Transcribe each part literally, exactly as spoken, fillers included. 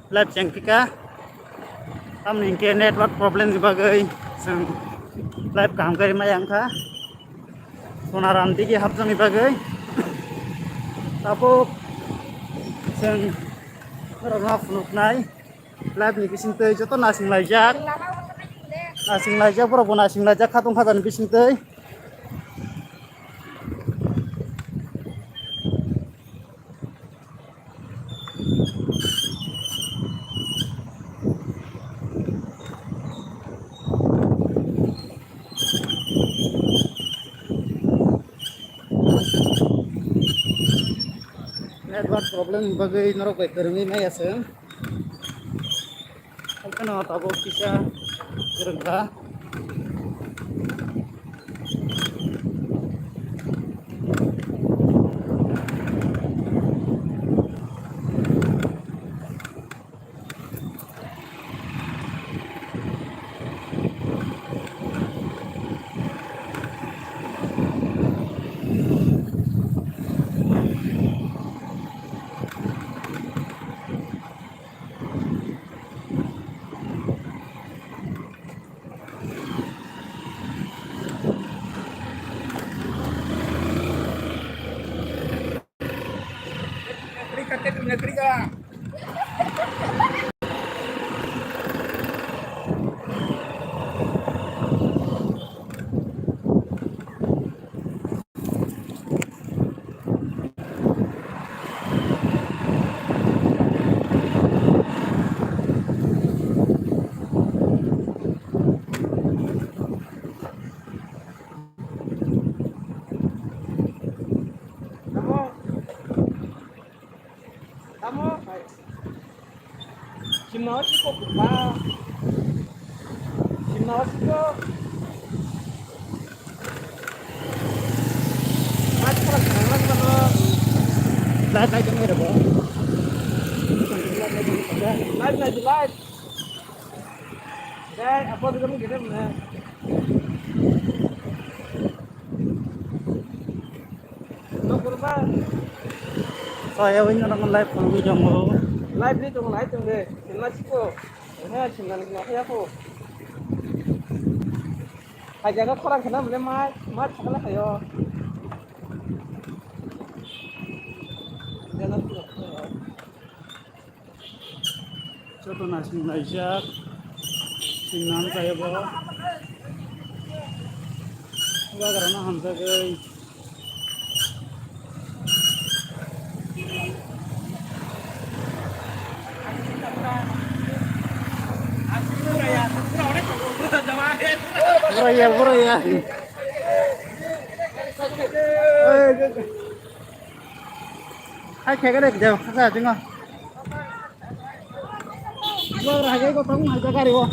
Live chengpika. Tamni hinkhe network problem ni bagwi chwng live kaham khe maya wngkha. Sonaram digi hapjakni bagwi. Tabuk chwng norokno phunuknai. Live ni bisingtwi joto nasinglai jak. Nasinglai jak, borok bo nasinglai jak, khatong khatani bisingtwi. Network problem ni bagwi norok bai kwrwngwi maya se. Haikhe no tabuk kisa kwrwngkha. Tamo. Tamo. Simna o siko kupa. Simna o siko. Mas pala sana mas pala. Light light jeng rebo. Light light light. Dai apa tu kami kita mana? Saya win orang live phone wi jong o. Live ni tong live tong de. Sila siko. He sila ni ma ya ko. Hai jaga khorang khana mane mai mai thakla khayo. Jaga khorang khayo. Joto naising laijak, sing nang kaya bo. Bagrano hamjagwi. Buraya, buraya. Hai khe gare jao khasa jingo. Bo ragai ko tong hai gari o.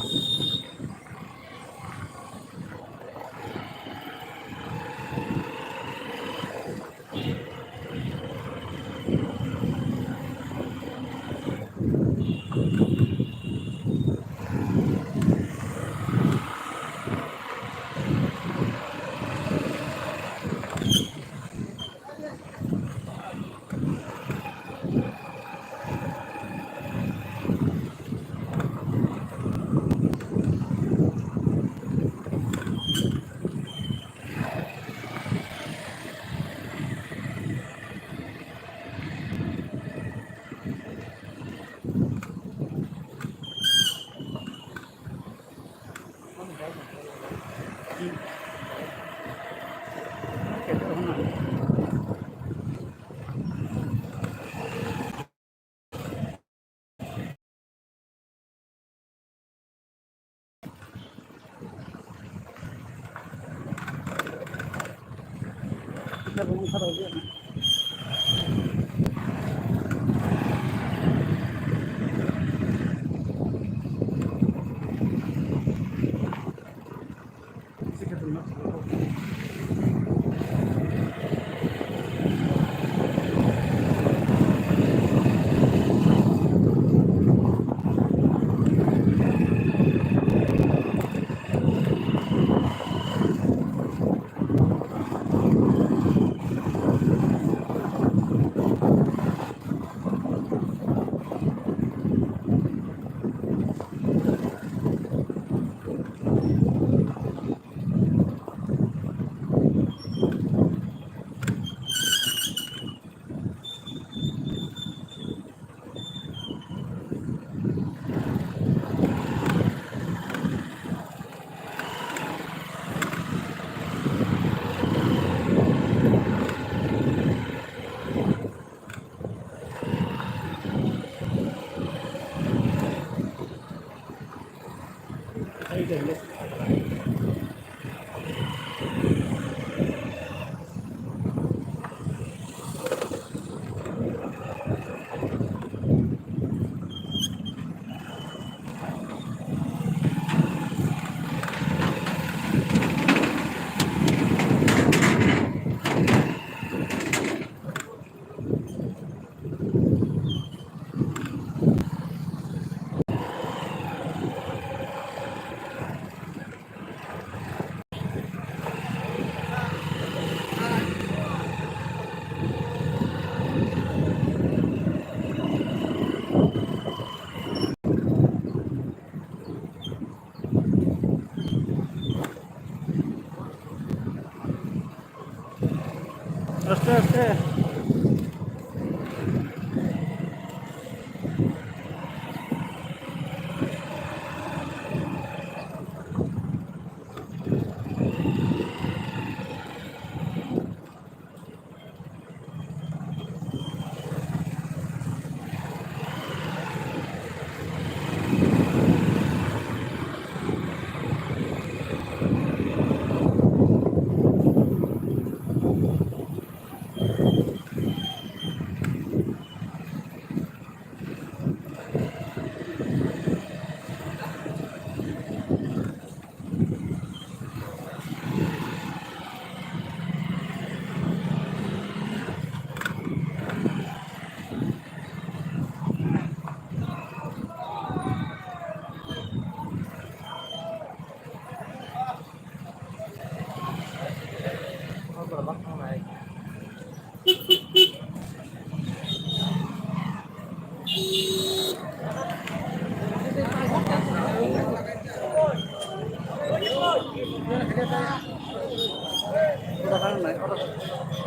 Aste, aste.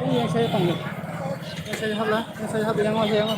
Yang saya panggil. Yang saya habla, yang saya habla, yang saya.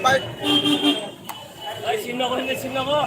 Bye. Ay, sino ko, hindi sino ko.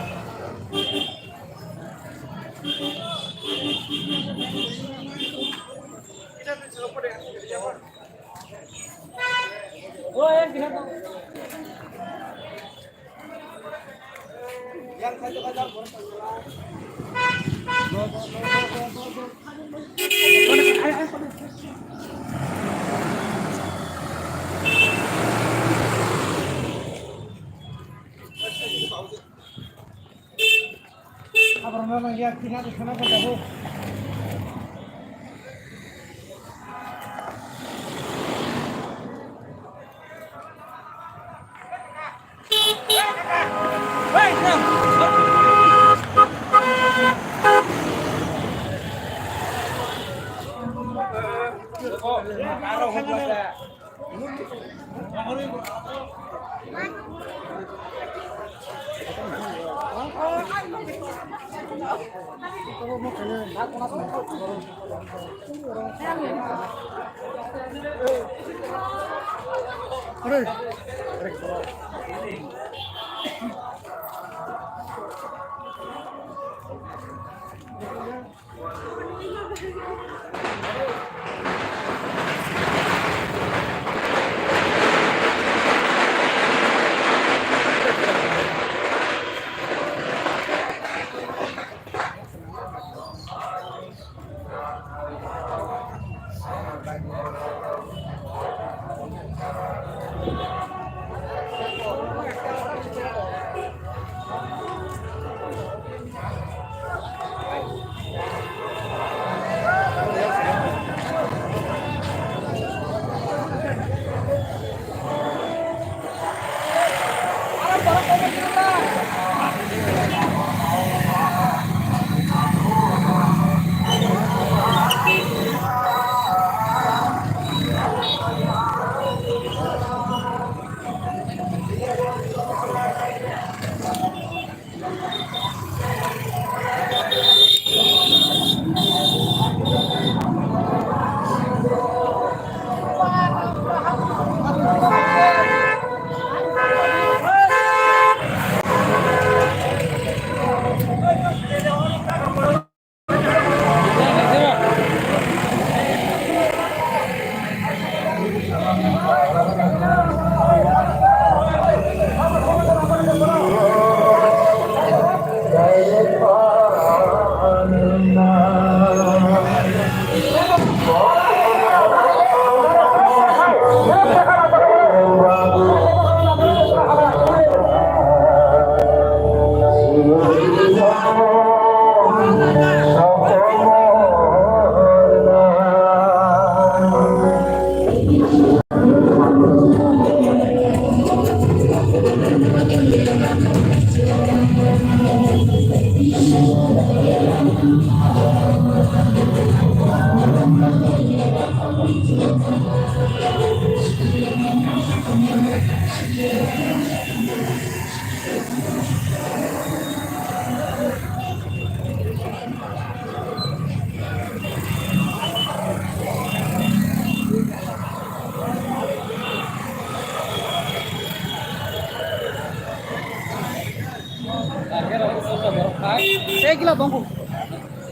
Tei kila bangkuk.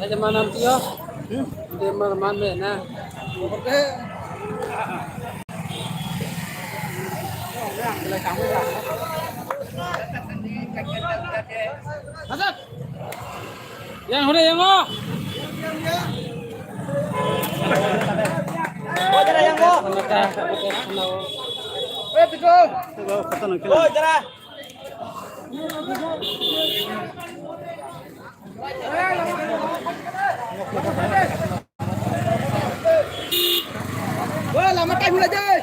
Aja manam tiyo. Hmm? Dia mana mana na. Oke. Masuk. Yang hore yang o. Wah, lama time mulai deh.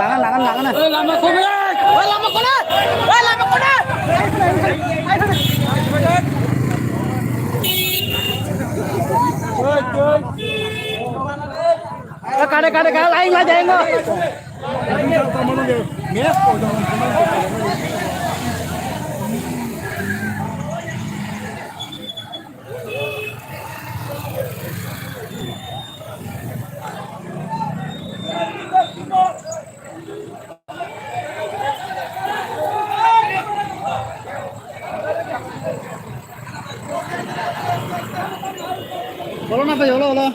Lagan, lagan, lagan. Oi, lama kone. Oi, lama kone. Oi, lama kone. Oi, kare, kare, kare, lain la jayengo. Olo na bai, olo, olo.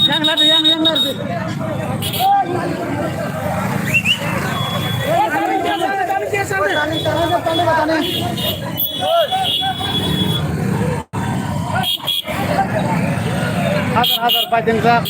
Yang lari, yang, yang lari. Hazar hazar paijak.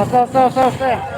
Aste, aste, aste, aste.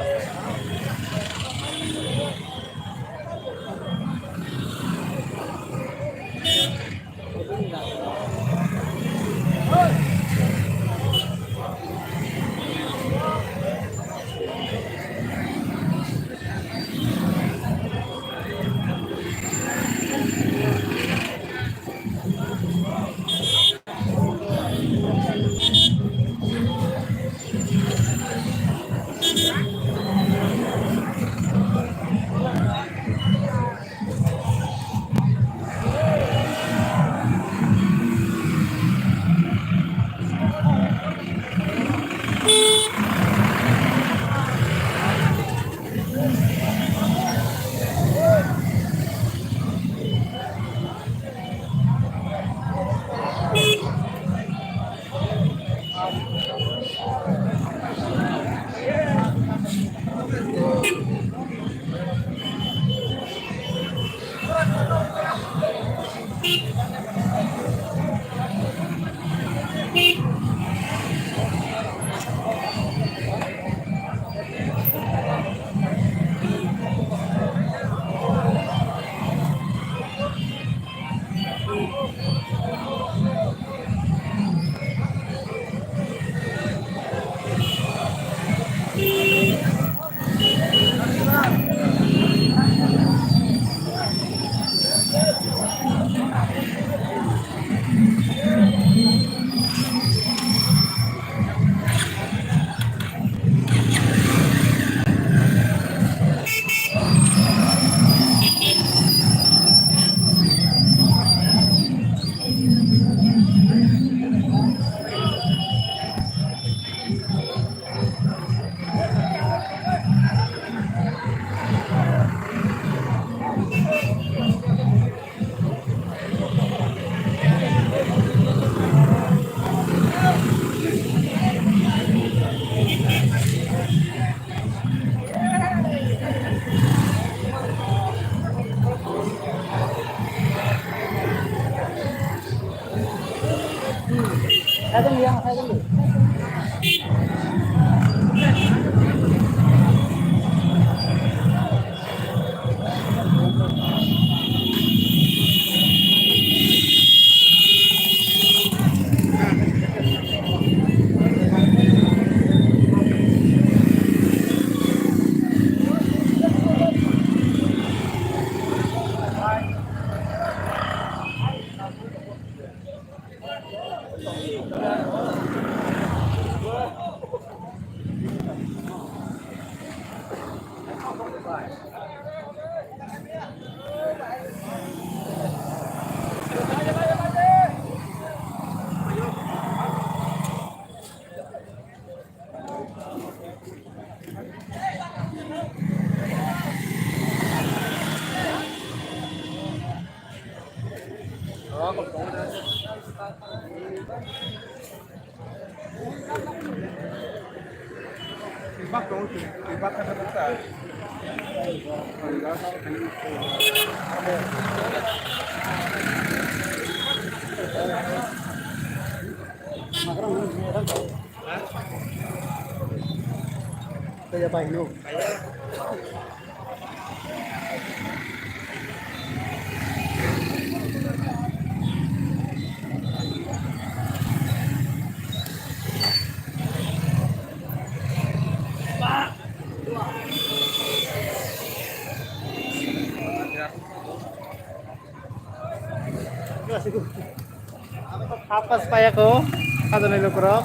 Hapas paya ko, kaja nai lukurok,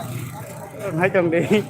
hai tong di.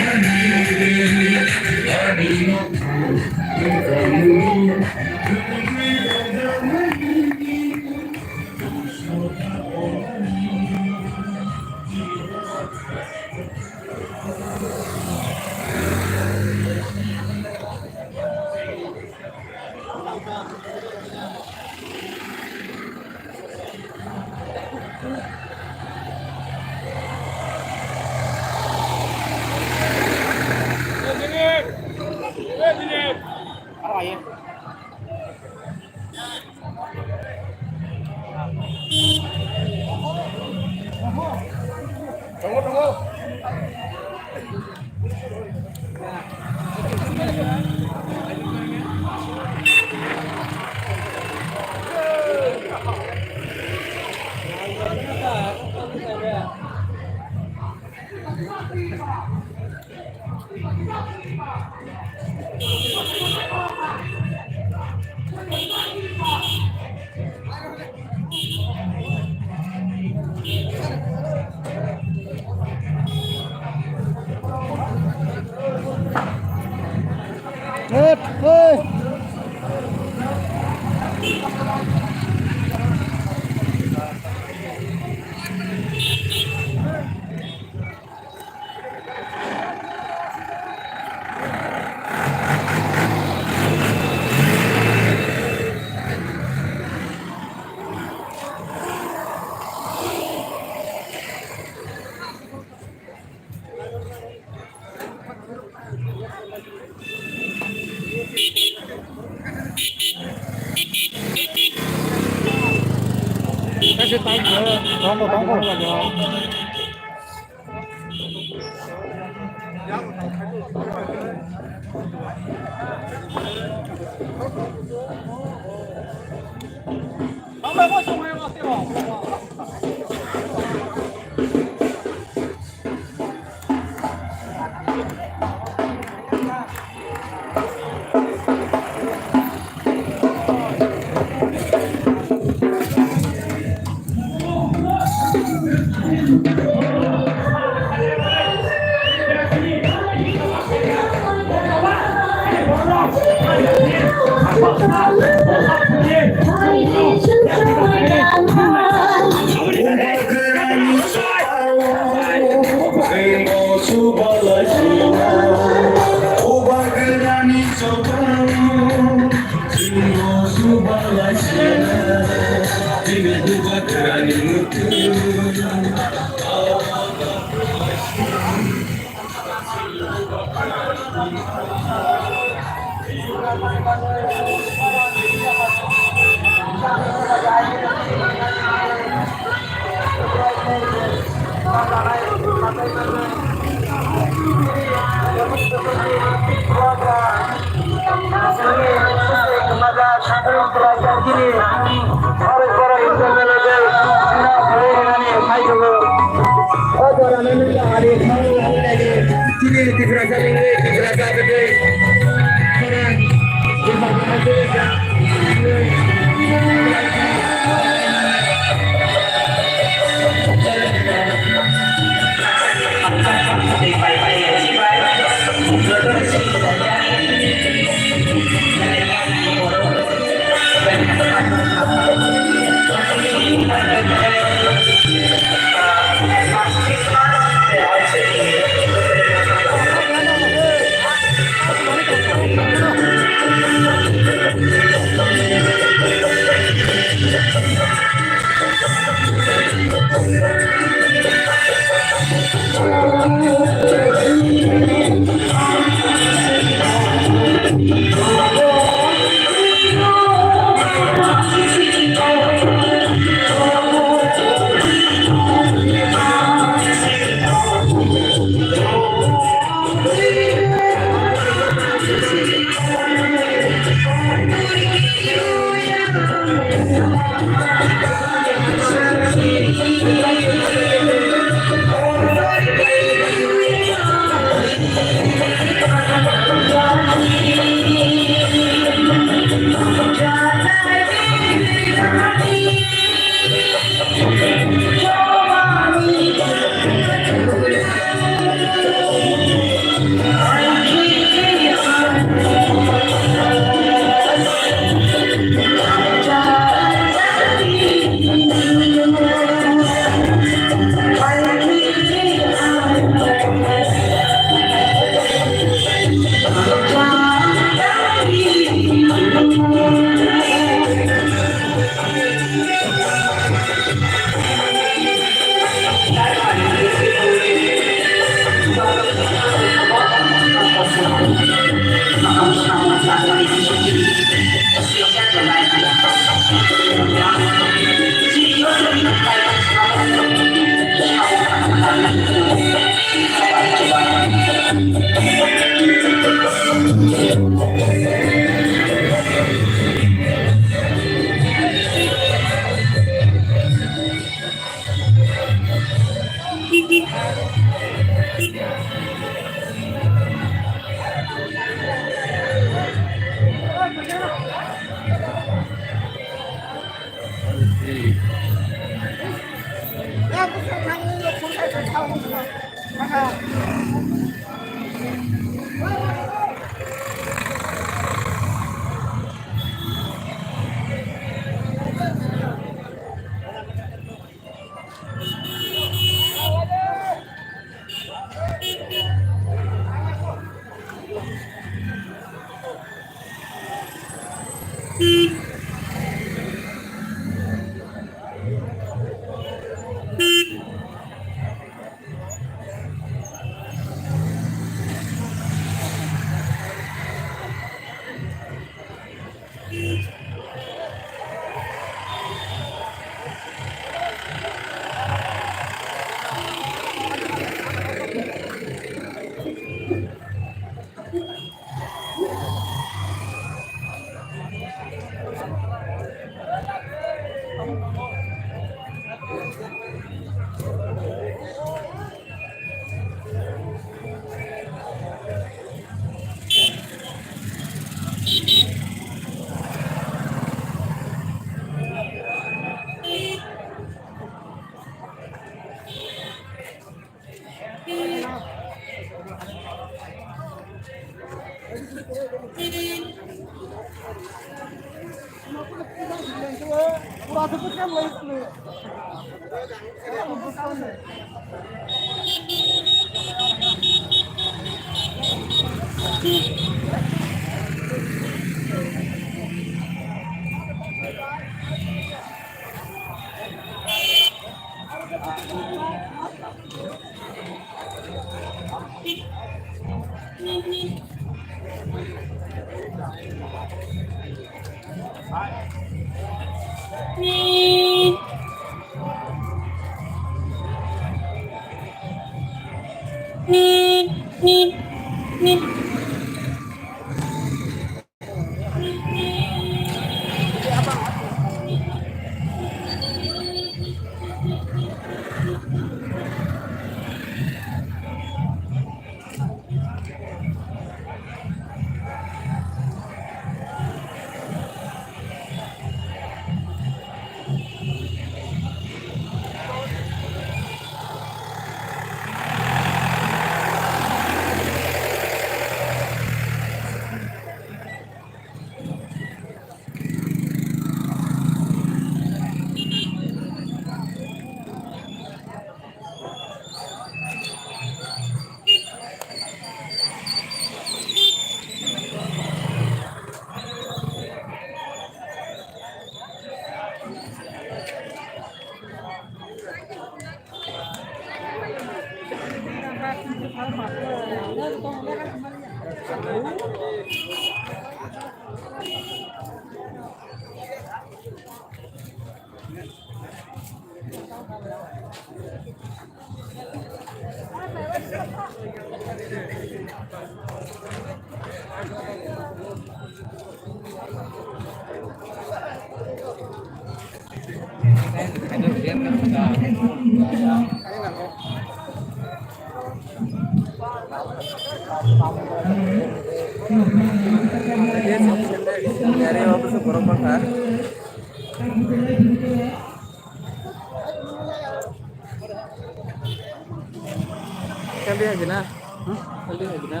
Kali lagi na? Hmm? Kali lagi na?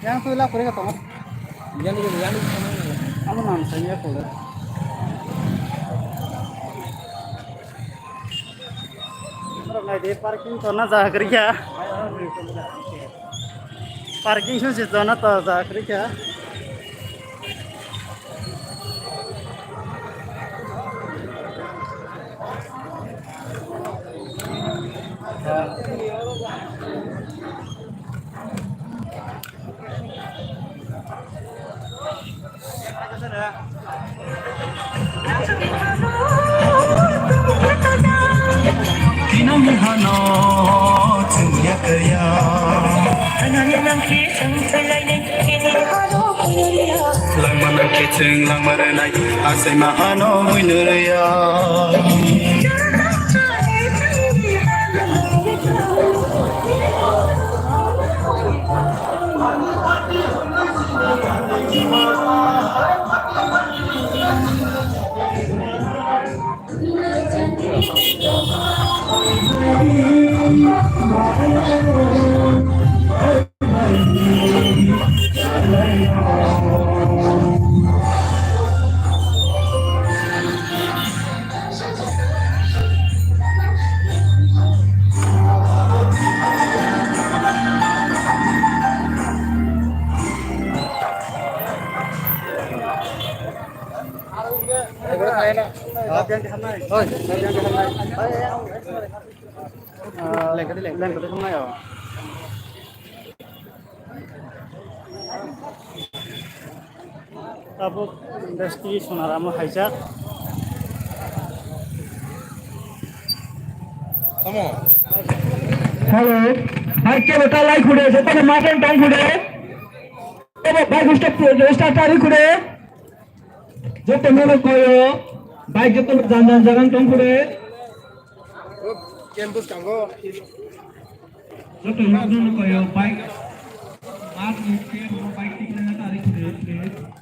Yang tu lah, kurang apa? Yang tu, yang tu sama ni. Amo nang sanya ko. Oro nai de, parking to na ja kri kha. Parking su si to na to ja kri kha. Tinang hano chwngya kaya. Langma nang khe chwng langma rwnai, asai ma hano buino rwya. Tabuk industry Sonaramo haijak. Hello, hai kebo ta lai khude, joto no makan tang khude. Kebo bai gusto resta tari khude. Joto no koyo, bai joto jan jan jagan tang khude. Campus kango. Joto nokno nukayo bike, mat nukhe bo bike tikna tari khude, please.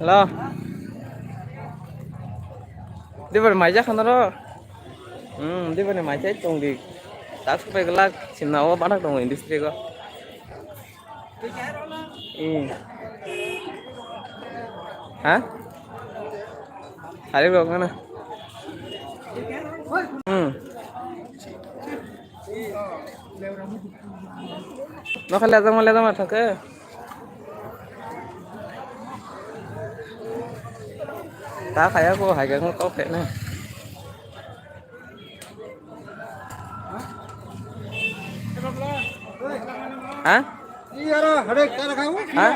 Hello. Dibar mai jakha noro? Hmm, dibar ni mai chai tong di. Tak supai glak simna o bathak tongo industry go. Hmm. Ha? Hari rok mana? Hmm. Nokha lejak ma lejak ma thangkhe. Ta khaya ko hai khe kok khe na. Ha? Ha?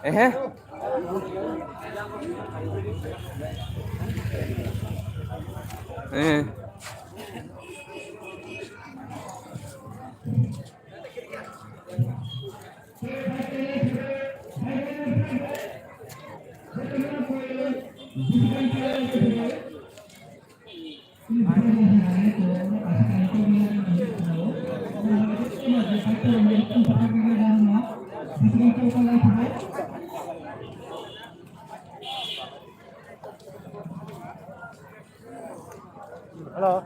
Ehe. Ehe. Hello.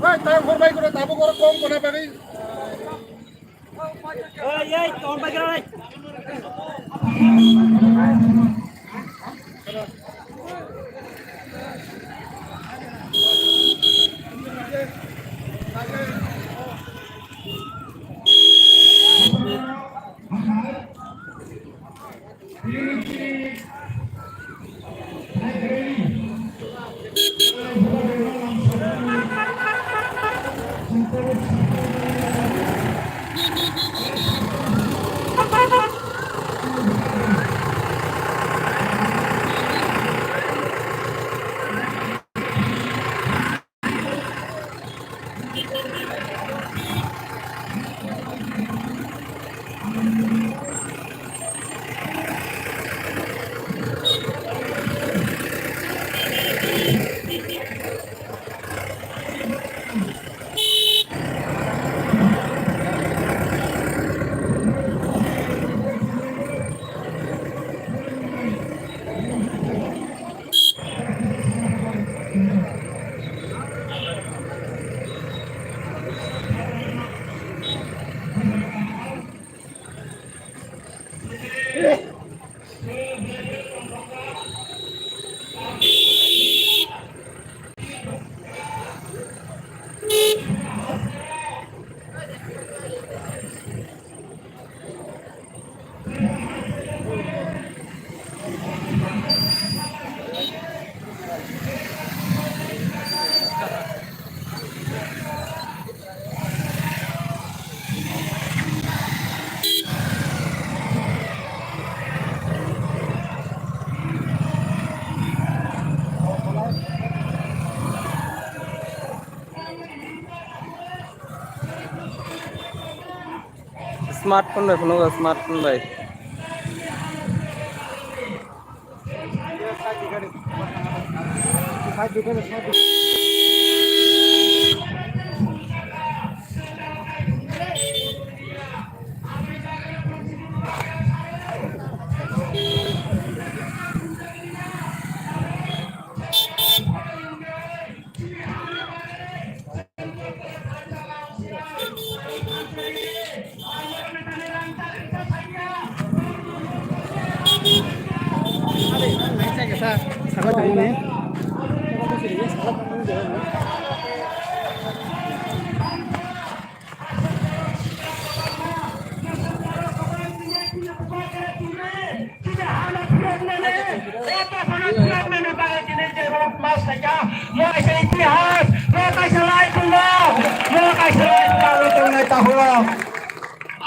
Oi, tang hor bai kore, tabuk oro kom kona bagwi. Oi, oi, tom bai kore. Smartphone bai phunukgo, smartphone bai.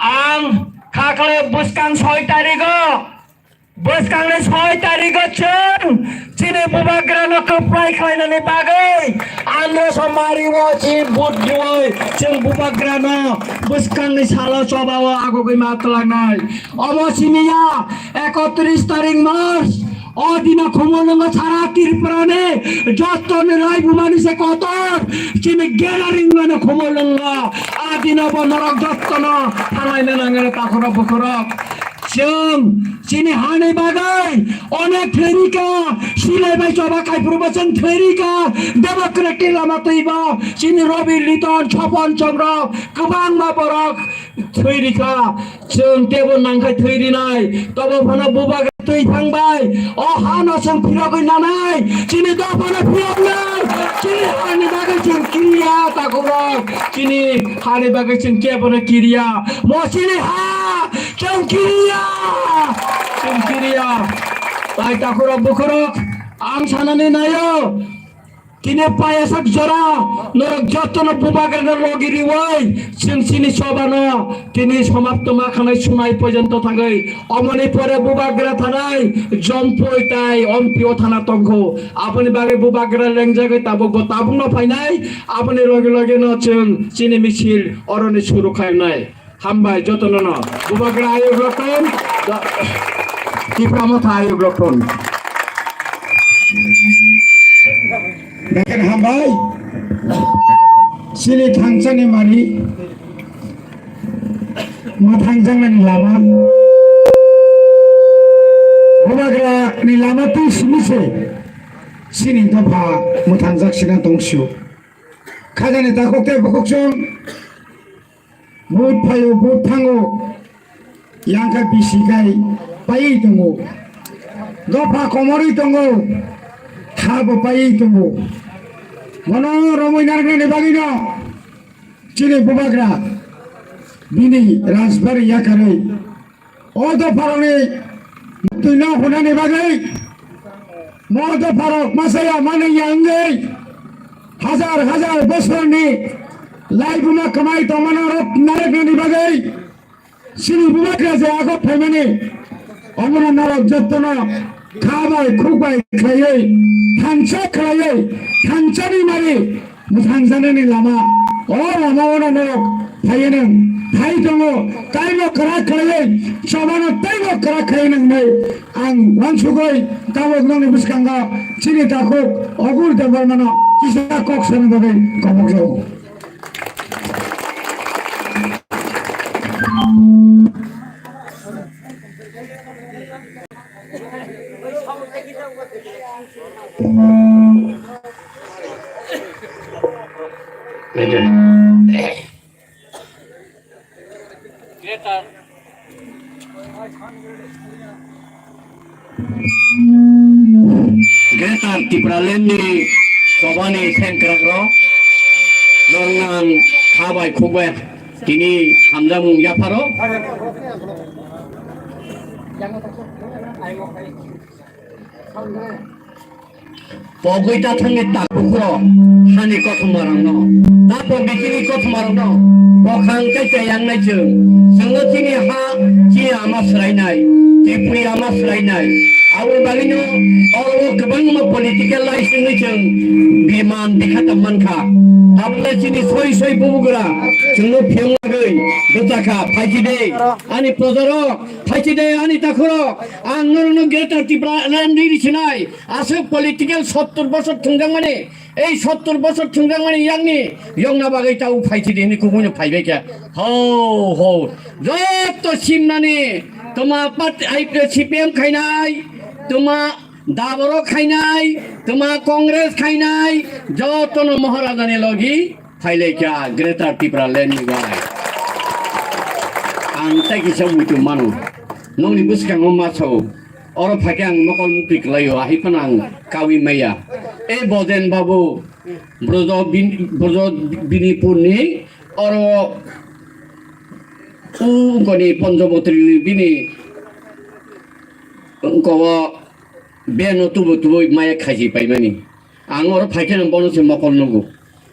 Ang khakle bwskang soi tarigo. Bwskangni soi tarigo chwng chini bubagrano kwplai khlainani bagwi ano somari o chini vote riwi chwng bubagrano bwskangni salo chobao agugwi ma twlangnai. Omo simi ya ekotris tarik March, o dino Khumulwngo sara Tripurani jottoni raibumani se kotor chini gathering mano Khumulwngo. A dino bo norok jottono thanglaina nangani takhorok bukhorok. Chwng chini hani bagwi onek thwirika, silai bai choba kaiphuru bo chwng thwirika, democratic lama twibo chini Robi Liton, Sopon Chomrok, kwbangma borok thwirika. Chwng teibo nangkhai thwirinai, tobo phano bubagra twi thangbai. O hano chwng phirogwi nanai, chini dophano phiroknai, chini hani bagwi chwng kiriya takhorok, chini hani bagwi chwng kebono kiriya. Mo chini ha Chwng kiriya, chwng kiriya. Tai takhorok bukhorok, ang sanani naio, tini payasak jora, norok jotono bubagrano logi riwi, chwng chini chobano tini somapto ma khanai sunai porjonto thangwi, omoni pore bubagra thanai, Jompui tai Ompi o thana tongkho. Aboni bagwi bubagra lengjagwi tabukbo tabukno phainai, aboni loge loge no chwng chini misil oroni suru khainai. Hambai jotono no. Bubagra ayuk rokon, Tipra Motha ayuk rokon. Beker hambai. Sini thangsani mari. Mwthangjaknani lama. Bubagrani lama twi simi se. Sini dopha mwthangjak sina tongsu. Khajani takhuk tei bukhuk chwng. Vote phaio, vote thango, yang khe bisi khai paiwi tongo, dopha komorwi tongo, tha bo paiwi tongo. Bono romwi narwknani bagwino chini bubagra bini rajbari yakarwi O dopharokni twino hwnani bagwi, mo dopharok masa ya mani ya wngwi, hajar hajar bosorni laibuma kwmai tongmano rok narwknani bagwi, chini bubagra je ago phaimani, omono norok jotono kha bai khuk bai khlaiwi, thansa khlaiwi, thansani mari, mwthangjanani lama, o lama o norok phaiwi nwng phai tongo, taibo kwrak khlaiwi, chobano taibo kwrak khlaiwi nwngnai. Ang uansugwi tabuk nokni bwskango chini takhuk Ogur Debbarmano kisa kok sana bagwi kobokjago. Greater Tipraland ni chobani sengkrakrok, norok ang kha bai khuk bai tini hamjakmung yapharo. Pogwi ta thangwi takhukro hani kothoma rokno, ta pogwi chini kothoma rokno bokhang tei tei yangnai chwng. Chwngno chini ha, chini ama swlainai, Tripuri ama swlainai, Aboni bagwino oro kwbangma political license ni chwng biman bikha tong mankha. Abole chini soi soi bubugra chwngno phiyong bagwi bwchakha, phaikhe de ani projarok, phaikhe de ani takhurok, ang norokno Greater Tipraland ri sinai, aswk political sottor bosor thwngjakmani. Ei sottor bosor thwngjakmani yakni yokna bagwi tabuk phaisidi hwnwi kubuino phaibai khe. Ho, ho. Jotto simnani toma party, I P, C P M khainai, toma Daboro khainai, toma Congress khainai, jottono Maharajani logi phailaikha Greater Tipraland ni bai. Ang tei kisa muitu mano. Nokni bwskango ma sao. Oro phaikhe ang mokol mukti kwlaio, ahai phano ang kaui maya. E Bojen babu, Brojo bin-, Brojo Binipurni oro u-, ungkoni Ponjobotri bini ungkogo beno tubu tubu maya khaji paimani. Ang oro phaikhe no bono se mokol nugo.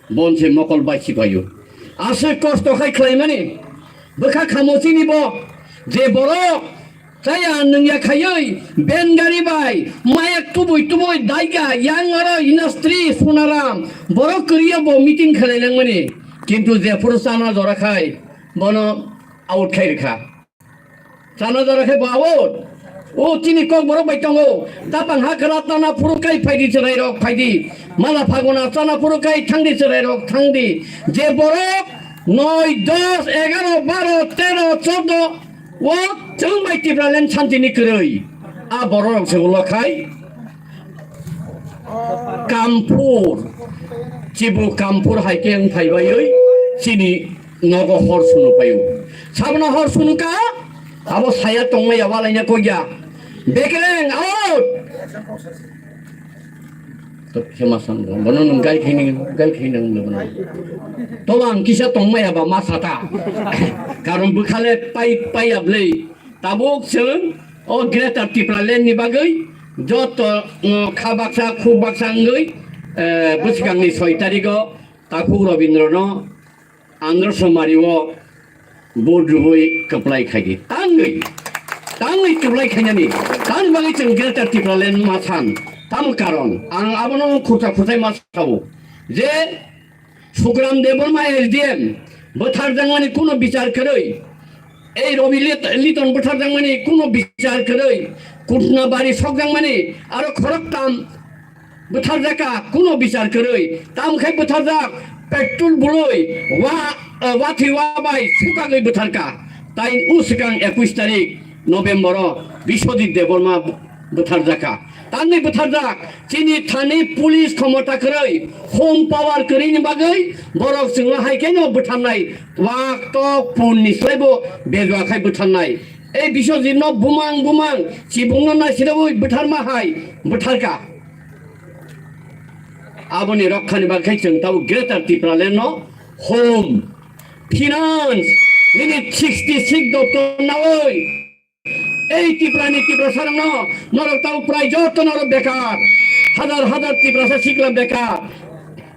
Bon se mokol bai sipaio. Aswk kosto khai khlaimani. Bwkha khamo chini bo. Je borok chaya nungya khaioi ben gari bai mayak tubui tubui daiga yang oro industry Sonaram. Borok kwrwiya bo meeting khlai langmani. Kintu jephuru chana jora khai bono out khai rwkha. Chana jora khe bo out. O chini kok borok bai tongo. Tapang ha kwra chana phuru kai phaidi chwrai rok phaidi. Mala phaguna chana phuru kai thangdi chwrai rok thangdi. Je borok noi, dos, egaro, baro, tero, chordo o chwng bai Tipraland santini kwrwi. A borok rok se ulo khai. Kampur, chibu Kampur hai khe wng phai baiwi chini nogo hor sunu paio. Sabno hor sunu ka, abo saya tongmaya walaina kogya. Bekereng, out! To khe ma san, bono nung gai khaini, gai khaini nung bono. To ang kisa tongmaya ba ma sata. Karon bwkhale pai, pai ablei. Tabuk chwng o Greater Tipraland ni bagwi joto, mm, kha baksa, khuk baksa wngwi, eh, bwskangni soi tarigo Takhuk Robindrono Andhra Somari o vote rwui kwplai khaidi. Tangwi, tangwi kwplai khainani, tangwi bagwi chwng Greater Tipraland ma san. Tamo karon, ang abono khursa khursa ma sao je Sugram Debbarma S D M bwtharjakmani kuno bichar kwrwi, ei Robi Lit-, Liton bwtharjakmani kuno bichar kwrwi, Kutna bari sokjakmani aro khoroktham bwtharjakha kuno bichar kwrwi, tamo khe bwtharjak petrol bului wa, eh, wathwi wa bai sukagwi bwtharkha, tai o swkang ekush tarik November o Biswajit Debbarma bwtharjakha. Tangwi bwtharjak, chini thani police khomota kwrwi, home power kwrwini bagwi borok chwngno hai kheno bwtharnai, wak tok punni swlaibo bejua khai bwtharnai. Ei Biswajitno bumang bumang chibungno naisirogwi bwtharma hai bwtharkha. Aboni rokhani bagwi chwng tabuk Greater Tipraland no home, finance, nini sixty six doptor nawi. Ei Tiprani Tiprasarokno, norok tamo prai joto norok bekar. Hazar hazar Tiprasa sikla bekar.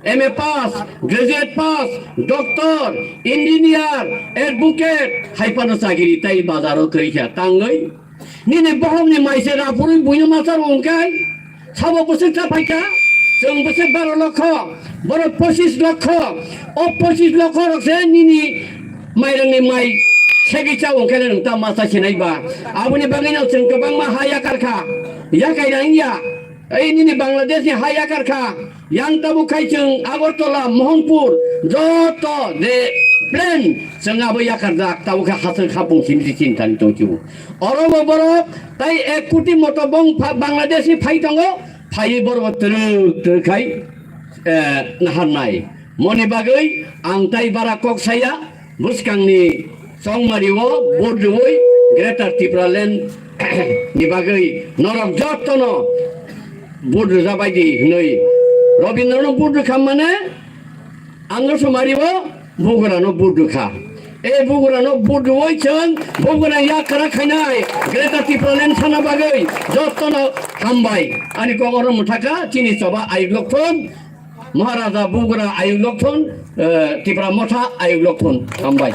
M A pass, graduate pass, doctor, engineer, advocate, hai phano chagiri tai bazaro kwrwi kha tangwi. Nini bohokni maise raphurwi buino machar wngkai. Sabo bwswk cha phaikha, chwng bwswk baro lokho, borok pochis lokho, o pochis lokho rok se nini mairangni mai segwi cha wngkhe nwng ta ma cha sinai ba. Aboni bagwino chwng kwbangma ha yakarkha, yakai rang ya, ei nini Bangladeshni ha yakarkha, yang tabuk khai chwng Agartala, Mohanpur, joto je plan chwng abo yakarjak, tabuk khe haswk hapung simi chintani tongchio. Oro bo borok tai ek koti moto bong pha-, Bangladesh ni phai tongo, phaiwi borok twrwk twrwk khai, eh, naharnai. Moni bagwi ang tai bara kok saya, bwskangni chongmari o vote rwui Greater Tipraland ni bagwi norok jotono vote rwjabai di hwnwi Robindrono vote rwkha mane, Andhra Somari o bugrano vote rwkha. E bugrano vote rwui chwng bugrano yak kwrak khainai Greater Tipraland sana bagwi jotono hambai. Ani kok oro mwthaka chini choba ayuk lokthon, Maharaja bugra ayuk lokthon, eh, Tipra Motha ayuk lokthon. Hambai.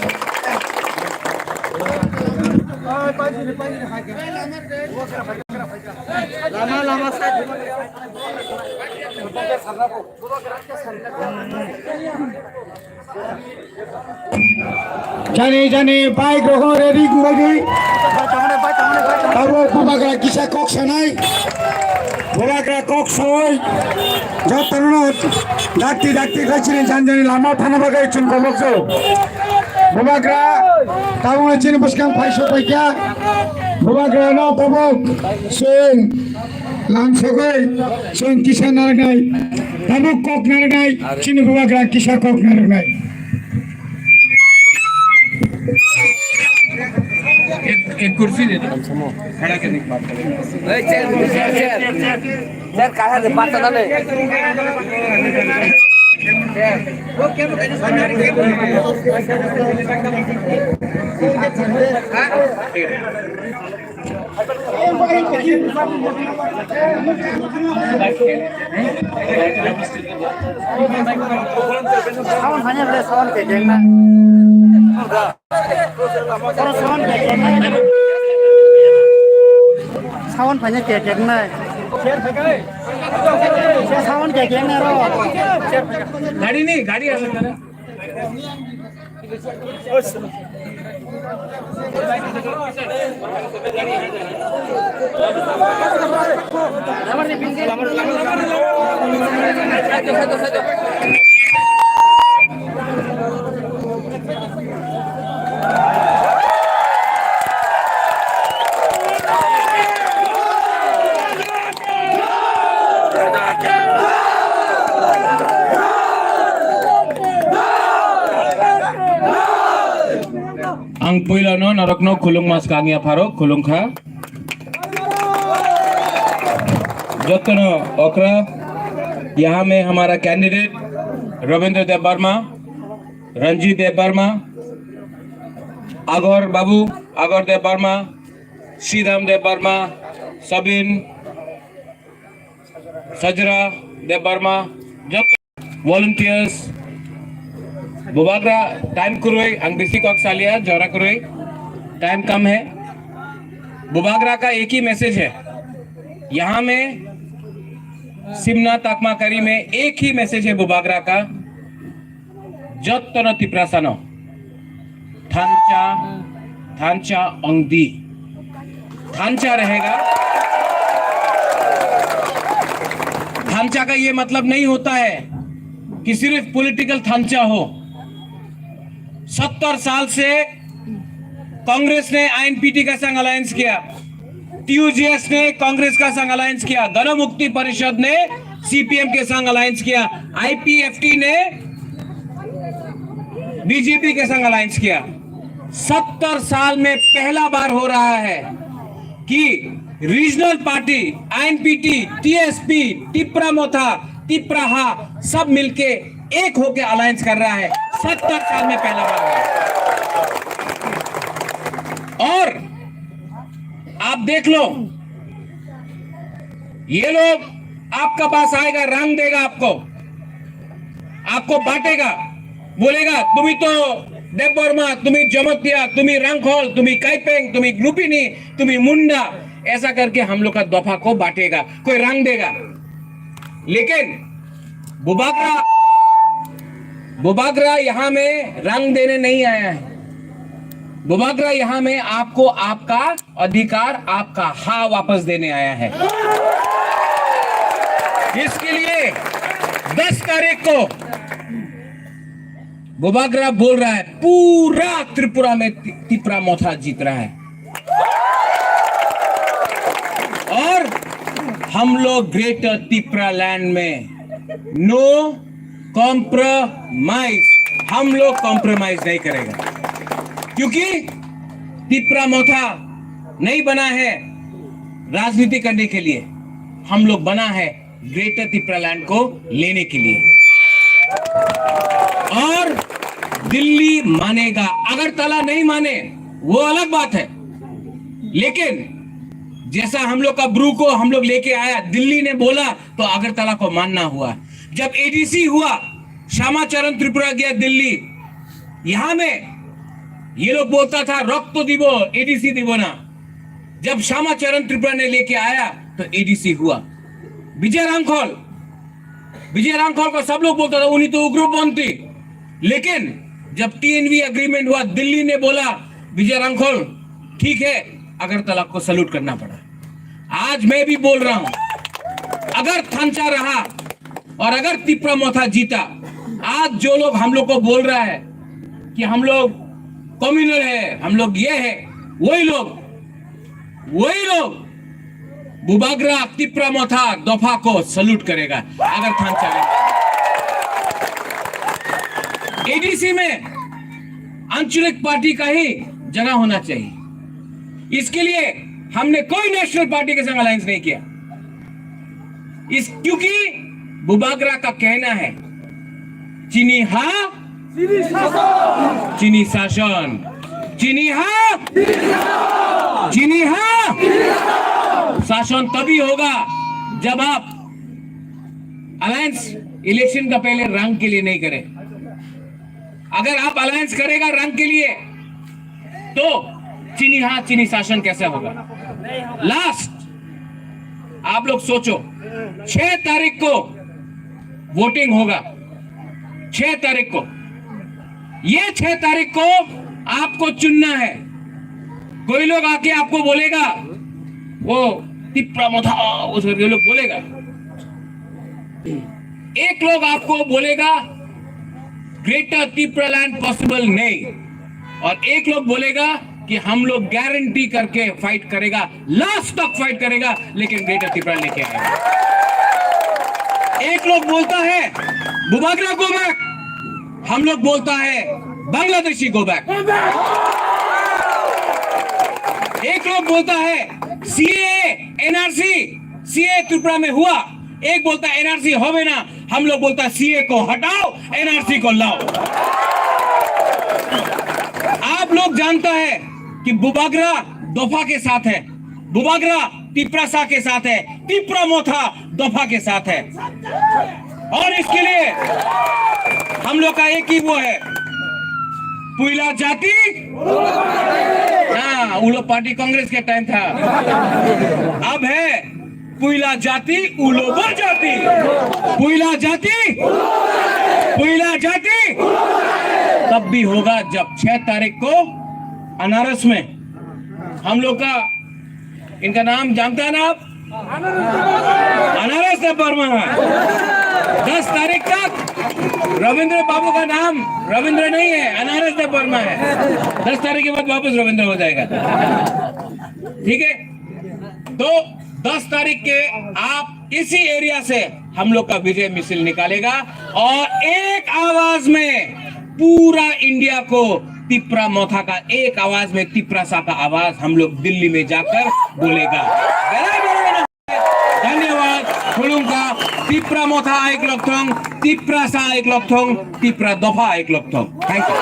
Jani jani bike rokno ready wngbaidi. Abo bubagra kisa kok sanai. Bubagra kok soi. Jotono dakti dakti khai chini jani jani lama thana bagwi chwng kobokso. Bubagra tabukno chini bwskang phaiso paikha. Bubagra no tabuk chwng lamsogwi chwng kisa narwknai. Tabuk kok narwknai. Chini bubagra kisa kok narwknai. एक, एक कुर्सी दे दो। खड़ा करने की बात करें। ए, chair, chair, chair. Chair कहाँ है? पाँच दादा नहीं। Sound phanya ble, sound kekeng na. Oro sound kekeng na. Sound phanya kekeng na. Sound kekeng na ro. गाड़ी नहीं, गाड़ी आ सकता है। Ang puilano norokno khulungma swkang yapharo khulungkha. Jotono okra, yaha mein hamara candidate Rabindra Debbarma, Ranjit Debbarma, Agor Babu, Agor Debbarma, Sridham Debbarma, Sabin, Sajra Debbarma, joto volunteers, bubagra time kwrwi, ang bisi kok salia, jora kwrwi, time kam hai. Bubagra ka ek hi message hai, yaha mein Simna Takma Kari mein ek hi message hai bubagra ka, jottono Tiprasano thansa, thansa ongdi, thansa rahega। Thansa ka ye matlab nahi hota hai ki sirf political thansa ho। सत्तर साल से कांग्रेस ने आईएनपीटी का संग अलायंस किया, टीयूजीएस ने कांग्रेस का संग अलायंस किया, गण मुक्ति परिषद ने सीपीएम के संग अलायंस किया, आईपीएफटी ने बीजेपी के संग अलायंस किया। सत्तर साल में पहला बार हो रहा है कि रीजनल पार्टी, आईएनपीटी, टीएसपी, तिप्रा मोथा, तिप्राहा सब मिलके एक होके अलायंस कर रहा है। सत्तर साल में पहला बार हुआ है। और आप देख लो, ये लोग आपका पास आएगा, रंग देगा आपको, आपको बांटेगा, बोलेगा, "तुम्ही तो देववर्मा, तुम्ही जमतिया, तुम्ही रंगखोल, तुम्ही काइपेंग, तुम्ही लुपिनी, तुम्ही मुंडा।" ऐसा करके हम लोग का दफा को बांटेगा, कोई रंग देगा। लेकिन बुबागरा, बुबागरा यहाँ में रंग देने नहीं आया है। बुबागरा यहाँ में आपको आपका अधिकार, आपका हा वापस देने आया है। इसके लिए दस तारीख को बुबागरा बोल रहा है, पूरा त्रिपुरा में ति-, तिपरा मोथा जीत रहा है। और हम लोग ग्रेटर तिपरा लैंड में नो कॉम्प्रोमाइज, हम लोग कॉम्प्रोमाइज नहीं करेगा, क्योंकि तिपरा मोथा नहीं बना है राजनीति करने के लिए, हम लोग बना है ग्रेटर तिपरा लैंड को लेने के लिए। और दिल्ली मानेगा, अगरतला नहीं माने, वो अलग बात है, लेकिन जैसा हम लोग का ब्रू को हम लोग लेके आया, दिल्ली ने बोला तो अगरतला को मानना हुआ। जब एडीसी हुआ, श्यामा चरण त्रिपुरा गया दिल्ली, यहाँ में ये लोग बोलता था रक्त दिबो, एडीसी दिबो ना। जब श्यामा चरण त्रिपुरा ने लेके आया तो एडीसी हुआ। विजय रांखल, विजय रांखल को सब लोग बोलता था उन्हीं तो उग्रपंथी, लेकिन जब टीएनवी एग्रीमेंट हुआ, दिल्ली ने बोला विजय रांखल ठीक है, अगरतला को सल्यूट करना पड़ा। आज मैं भी बोल रहा हूं, अगर थंचा रहा और अगर तिप्रा मोथा जीता, आज जो लोग हम लोग को बोल रहा है कि हम लोग कम्युनल है, हम लोग ये है, वही लोग, वही लोग बुबाग्रा तिप्रा मोथा दफा को सल्यूट करेगा अगर थंचा रहा। एडीसी में आंचलिक पार्टी का ही जगह होना चाहिए। इसके लिए हमने कोई नेशनल पार्टी के संग अलायंस नहीं किया। इस, क्योंकि बुबाग्रा का कहना है, "Chini ha, chini शासन, chini ha, chini ha शासन तभी होगा जब आप अलायंस इलेक्शन का पहले रंग के लिए नहीं करें।" अगर आप अलायंस करेगा रंग के लिए, तो चीनी हाथ चीनी शासन कैसे होगा? लास्ट, आप लोग सोचो, छह तारीख को वोटिंग होगा, छह तारीख को, ये छह तारीख को आपको चुनना है। कोई लोग आके आपको बोलेगा, वो तिप्रा मोथा, वो सब ये लोग बोलेगा। एक लोग आपको बोलेगा, ग्रेटर तिप्रालैंड पॉसिबल नहीं, और एक लोग बोलेगा कि हम लोग गारंटी करके फाइट करेगा, लास्ट तक फाइट करेगा, लेकिन ग्रेटर तिप्रा लेके आएगा। एक लोग बोलता है बुबाग्रा गो बैक, हम लोग बोलता है बांग्लादेशी गो बैक। एक लोग बोलता है सीएए, एनआरसी, सीएए त्रिपुरा में हुआ, एक बोलता है एनआरसी होवे ना, हम लोग बोलता है सीएए को हटाओ, एनआरसी को लाओ। आप लोग जानता है कि बुबाग्रा दफा के साथ है, बुबाग्रा तिप्रासा के साथ है, तिप्रा मोथा दफा के साथ है। और इसके लिए हम लोग का एक ही वो है, पुइला जाति। हाँ, वो लोग पार्टी कांग्रेस के टाइम था, अब है पुइला जाति, उलोबो जाति, पुइला जाति, पुइला जाति। तब भी होगा जब छह तारीख को अनारस में हम लोग का, इनका नाम जानता है ना आप? अनारस देव वर्मा है। दस तारीख तक रविंद्र बाबू का नाम रविंद्र नहीं है, अनारस देव वर्मा है। दस तारीख के बाद वापस रविंद्र हो जाएगा। ठीक है, तो दस तारीख के आप इसी एरिया से हम लोग का विजय मिसिल निकालेगा और एक आवाज में पूरा इंडिया को तिप्रा मोथा का, एक आवाज में तिप्रासा का आवाज हम लोग दिल्ली में जाकर बोलेगा। धन्यवाद। खुलुमखा। तिप्रा मोथा एक लक्षण, तिप्रासा एक लक्षण, तिप्रा दफा एक लक्षण। Thank you।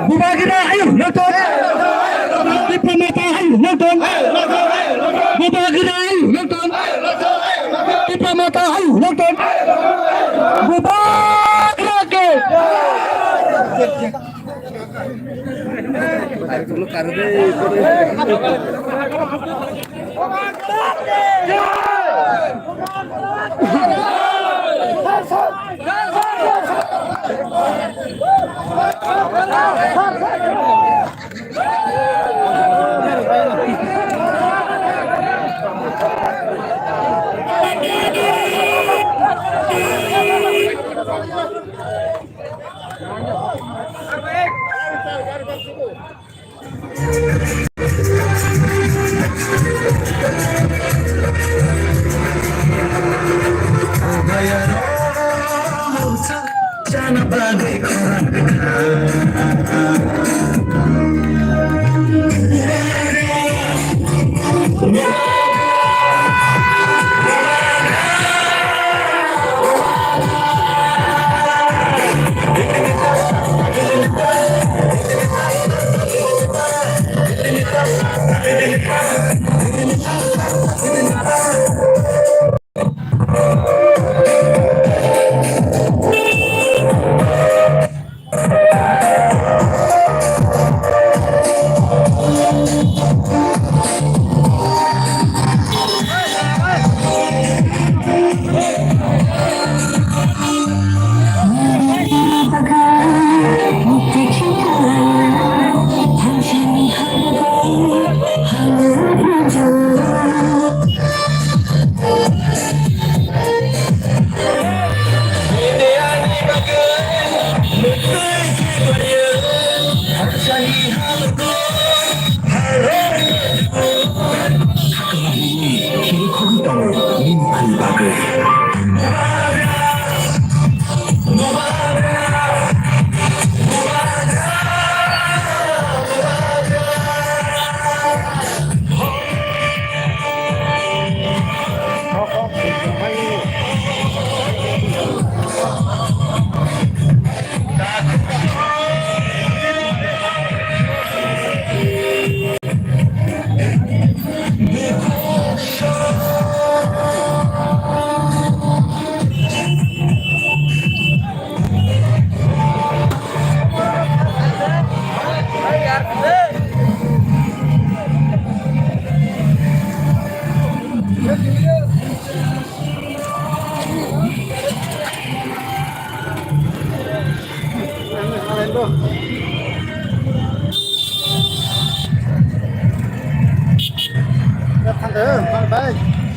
Bubagra ayo, nonton. Tipra Motha ayo, nonton. Bubagra ayo, nonton. Tipra Motha ayo, nonton. Bubagra ke. Thangkhe, bye bye.